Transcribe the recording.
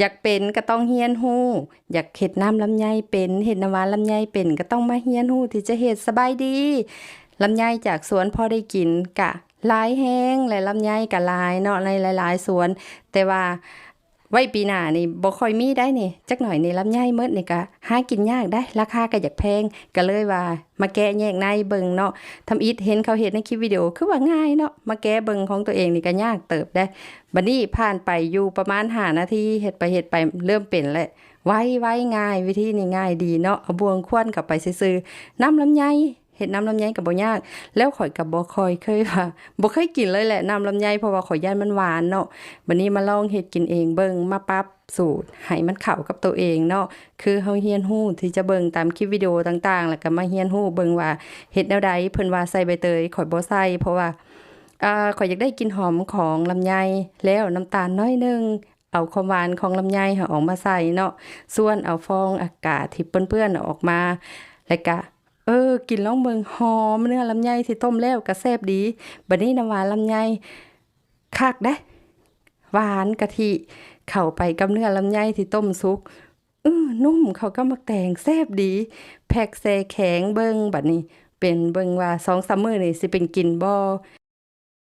ຢາກເປັນກໍຕ້ອງຮຽນຮູ້, ຢາກເຮັດນ້ຳລຳໄຍເປັນ, ເຮັດນ້ຳຫວານລຳໄຍເປັນ ກໍຕ້ອງມາຮຽນຮູ້ທີ່ຈະເຮັດ. ສະບາຍດີ, ລຳໄຍຈາກສວນພໍໄດ້ກິນກະຫຼາຍແຮງ ແລະ ລຳໄຍກະຫຼາຍເນາະ ໃນຫຼາຍໆສວນ, ແຕ່ວ່າໄວ້ປີໜ້ານີ້ບໍ່ຄ່ອຍມີໄດ໋ນີ້. ຈັກໜ້ອຍນີ້ລຳໄຍໝົດນີ້ກະຫາກິນຍາກໄດ໋, ລາຄາກໍຢາກແພງ, ກໍເລີຍວ່າມາແກະແຍກໃນເບິ່ງເນາະ. ທຳອິດເຫັນເຂົາເຮັດໃນຄລິບວິດີໂອ ຄືວ່າງ່າຍເນາະ, ມາແກະເບິ່ງຂອງຕົວເອງນີ້ກໍຍາກເຕີບໄດ໋. ບັດນີ້ຜ່ານໄປຢູ່ປະມານຫ້ານາທີ, ເຮັດໄປເຮັດໄປເລີ່ມເປັນແລ້ວ. ໄວ ໄວ ງ່າຍ, ວິທີນີ້ງ່າຍດີເນາະ, ເອົາບ່ວງຄວັນເຂົ້າໄປຊື່ໆ. ນ້ຳລຳໄຍ, ເຮັດນ້ຳລຳໄຍກໍບໍ່ຍາກ, ແລ້ວຂ້ອຍກໍບໍ່ຄ່ອຍເຄີຍວ່າ ບໍ່ເຄີຍກິນເລີຍແຫຼະນ້ຳລຳໄຍ, ເພາະວ່າຂ້ອຍຢ້ານມັນຫວານເນາະ. ບັດນີ້ມາລອງເຮັດກິນເອງເບິ່ງ, ມາປັບສູດໃຫ້ມັນເຂົ້າກັບໂຕເອງເນາະ, ຄືເຮົາຮຽນຮູ້ທີ່ຈະເບິ່ງຕາມຄລິບວິດີໂອຕ່າງໆ ແລ້ວກໍມາຮຽນຮູ້ເບິ່ງວ່າເຮັດແນວໃດ. ເພິ່ນວ່າໃສ່ໃບເຕີຍ, ຂ້ອຍບໍ່ໃສ່ ເພາະວ່າ ເອີ ຂ້ອຍຢາກໄດ້ກິ່ນຫອມຂອງລຳໄຍ, ແລ້ວນ້ຳຕານໜ້ອຍໜຶ່ງ, ເອົາຄວາມຫວານຂອງລຳໄຍຫັ້ນອອກມາໃສ່ເນາະ, ສ່ວນເອົາຟອງອາກາດທີ່ເປື້ອນໆອອກມາ, ແລ້ວກະ ເອີ ກິນລອງເບິ່ງ, ຫອມເນື້ອລຳໄຍທີ່ຕົ້ມແລ້ວກະແຊບດີ. ບັດນີ້ນ້ຳຫວານລຳໄຍຄັກເດ້, ຫວານກະທິເຂົ້າໄປກັບເນື້ອລຳໄຍທີ່ຕົ້ມສຸກ, ເອີ ນຸ້ມເຂົ້າກັບໝາກແຕງ, ແຊບດີ. ແພັກແຊ່ແຂງເບິ່ງ, ບັດນີ້ເປັນເບິ່ງວ່າສອງສາມມື້ນີ້ຊິເປັນກິນບໍ່.